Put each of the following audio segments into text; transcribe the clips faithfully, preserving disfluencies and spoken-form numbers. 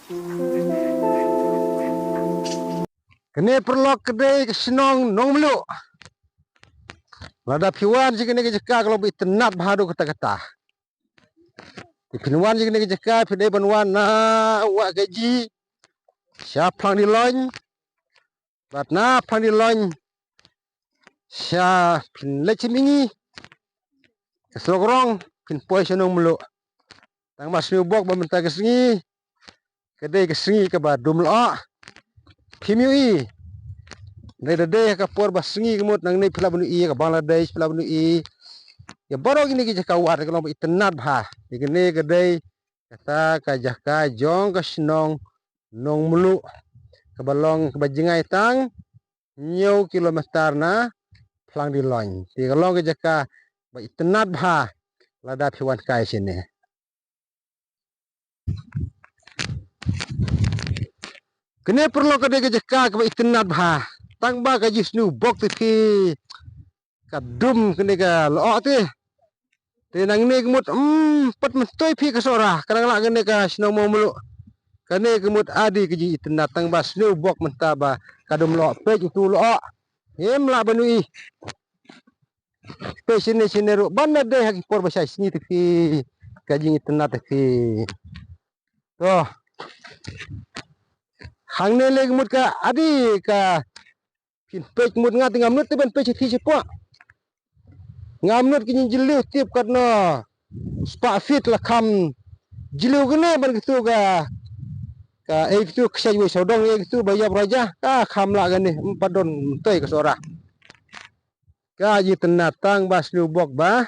Kane paralok ka dei ka shnong Nongmluh. Lada phi wan sha kane ka jaka ka long ba itynnad bha haduh katta katta. Te phin wan sha kane ka jaka phi dei ban wan na Wahkaji sha Phlang Diloin. Bad na Phlang Diloin sha phin leit sha mihngi ka surok rong phin poi sha Nongmluh. Tang ba sniewbok ba mynta ka sngi ka dei ka sngi kaba dum lyoh. Phim ïohi. Dei da dei ha ka por ba sngi ka mut nangne phi lah ban ïohi, ka Bangladesh phi lah ban ïohi. Ïa baroh kine ki jaka wad ka long ba itynnad bha. Te kane ka dei kata ka jaka jong ka shnong Nongmluh kaba long kaba jngai tang hynñiew kilometer na Phlang Diloin. Te ka long ka jaka ba itynnad bha lada phi wan kai shane. Kane paralok ka dei ka jaka kaba itynnad bha. Tang ba ka jingsniewbok te phi ka dum kane ka lyoh te. Te nangne ka mut, mm, pat myntoi phi ka Sohra, ka dang lah kane ka shnong Nongmluh. Kane ka mut adi ka jingitynnad tang ba sniewbok mynta ba ka dum lyoh, peit utu u lyoh. Him lah ban ïohi. Peit shane shane ruh ban da dei ha ki por ba shai sngi te phi ka jingitynnad te phi. To. Hangne lei ka mut ka adi ka phin peit mut nga te ngam nud te ban peit shathie shapoh. Ngam nud ki jingjylliew tip katno spah feet la kham jylliew kane ban katu ka, ka ei katu ka kshaid wei sawdong ei katu ba ïap raja ka kham lah kane, ym pat don myntoi ka Sohra. Ka jitynnad tang ba sniewbok ba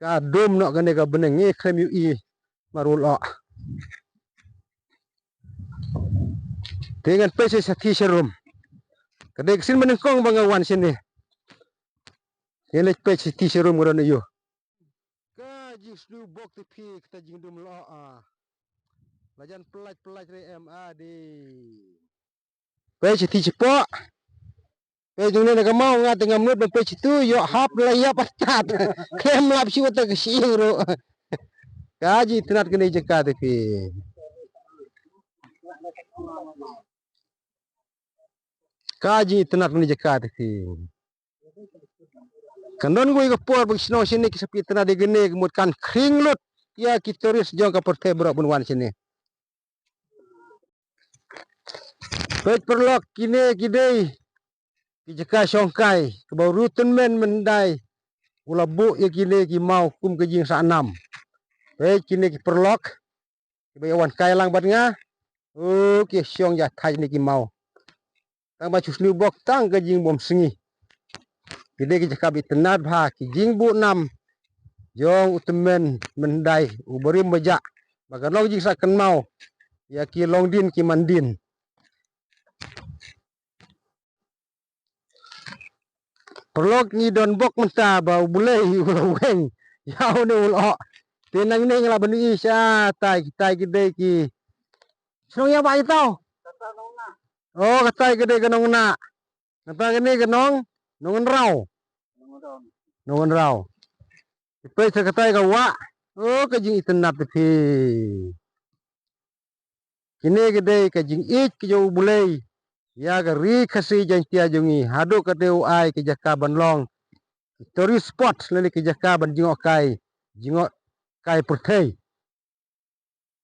ka dum noh kane ka bneng, ngi khlem ïohi marwei u lyoh. Te ngan peit shathie sharum. Ka dei ka sien ba nyngkong ba nga wan shane. Ngan leit peit shathie sharum ka don aiu. Ka jingsniewbok te phi kata jingdum lyoh a. La jan pynlait pynlait re em adi. Peit shathie shapoh. Peit jong ne na ka maw nga te ngam nud ban peit shatu ïoh hap la ïap artat. Khlem lap shuh te ka shyieng ruh. Ka jitynnad kane jaka te phi. Ka jitynnad kane jaka te phi. Kan don kawei ka por ba ki shnong shane ki sa phi itynnad ïa kane ka mut kan khring lut ïa ki tourist jong ka pyrthei baroh ban wan shane. Peit paralok kine ki dei ki jaka shong kai kaba u Rutumen Myndai u la buh ïa kine ki maw kum ka jingsah nam. Peit kine ki paralok kiba ïa wan kai lang bad nga. O ki shong ïa thait ne ki maw. Tang ba shu sniewbok tang ka jingbym sngi. Ki dei ki jaka ba itynnad bha ki jingbuh nam jong u tymmen Myndai u barim bajah ba kan long jingsah kynmaw ïa ki longdien ki mandien. Paralok ngi don bok mynta ba u Blei u la weng ïa une u lyoh. Te nangne ngi lah ban ïohi shatai kitai ki dei ki shnong ïa ba ïa tau. O katai ka dei ka Nongnah. Kata kane ka Nong Nongynraw. Nongynraw. Te peit sa katai ka wah. O ka jingitynnad te phi. Kine ki dei ka jingïeit ka jong u Blei ïa ka ri Khasi Jaiñtia jong ngi haduh kata u ai ka jaka ban long ki tourist spot lane ki jaka ban jngoh kai, jngoh kai pyrthei.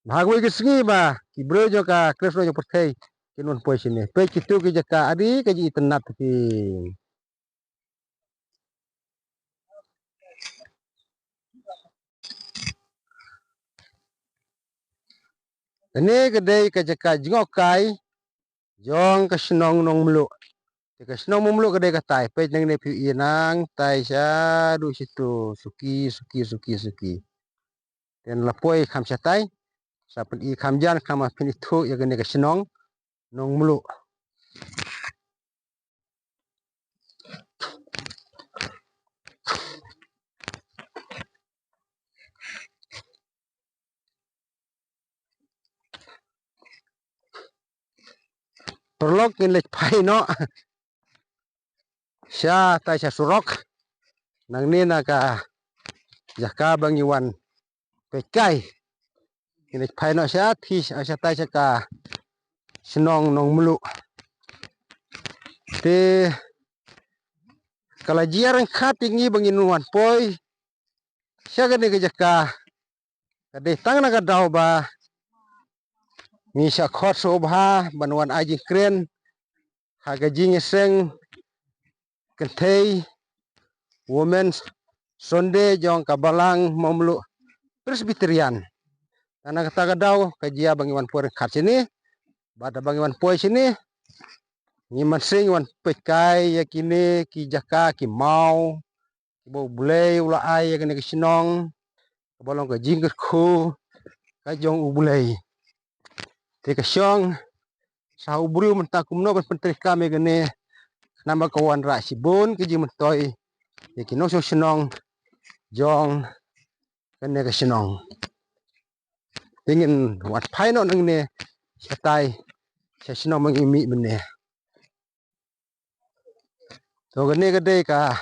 Ba ha kawei ka sngi ba ki briew jong ka khlem snoh jong pyrthei kin wan poi shane. Peit kitu ki jaka adi ka jingitynnad te phi. Kane ka dei ka jaka jngoh kai jong ka shnong Nongmluh. Te ka shnong Nongmluh ka dei katai, peit nangne phi ïohi nangtai shaduh shitu suki suki suki suki. Te la poi kham shatai sa pyn-i kham jan kham pynithuh ïa kane ka shnong Nongmluh. Paralok ngin leit phai noh shatai sha surok nangne na ka jaka ba ngi wan peit kai. Ngin ïa phai noh sha, shatai sha ka shnong Nongmluh. Te ka la jia ryngkat ïa ngi ba ngin wan poi sha kane ka jaka. Ka dei tang na ka daw ba ngi sa khot sngewbha ban wan ai jingkren ha ka jingïaseng kynthei Women's Sunday jong ka Balang Nongmluh Presbyterian. Tang na kata ka daw ka jia ba ngi wan poi ryngkat shane. Bad ba ngi wan poi shane, ngi mynsiem ngi wan peit kai ïa kine ki jaka ki maw kiba U Blei u la ai ïa kane ka shnong kaba long ka jingkyrkhu ka jong U Blei. Te ka shong sa u briew mynta kumno ban pyntrei kam ïa kane, namar ka wanrah shibun ka jingmyntoi ïa ki nongshong shnong jong kane ka shnong. Te ngin wan phai noh nangne shatai sha shnong ba ngi mih mynne. To kane ka dei ka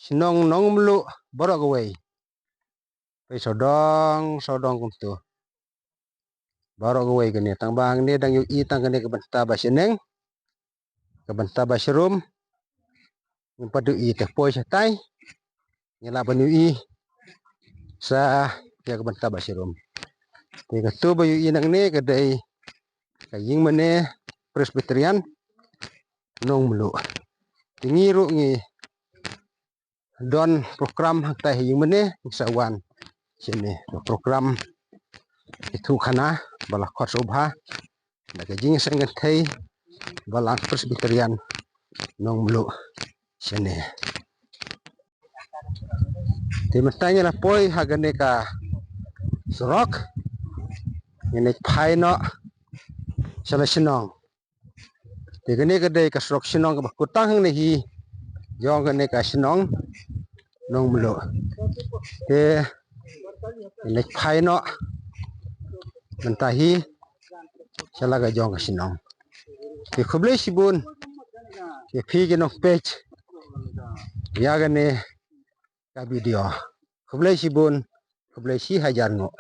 shnong Nongmluh baroh kawei. Peit sawdong sawdong kumto. Baroh kawei kane tang ba hangne dang ïohi tang kane ka bynta ba shaneng, ka bynta ba sharum. Ngim pat ïohi te poi shatai ngi lah ban ïohi sa ïa ka bynta ba sharum. Te kato ba ïohi nangne ka dei ka ïingmane Presbyterian Nongmluh. Te ngi ruh ngi don program hangtai ha ïingmane, ngi sa wan shane. Ka program ithuh khana ba la khot sngewbha da ka jingïaseng kynthei Balang Presbyterian Nongmluh shane. Te mynta ngi la poi ha kane ka surok, ngin ïa phai noh sha la shnong. Te kane ka dei ka surok shnong kaba kut tang hangne hi jong kane ka shnong Nongmluh. Te ngin ïa phai noh mynta hi sha la ka jong ka shnong. Te khublei shibun ïa phi ki nongpeit ïa kane ka video. Khublei shibun, khublei shi hajar nguh.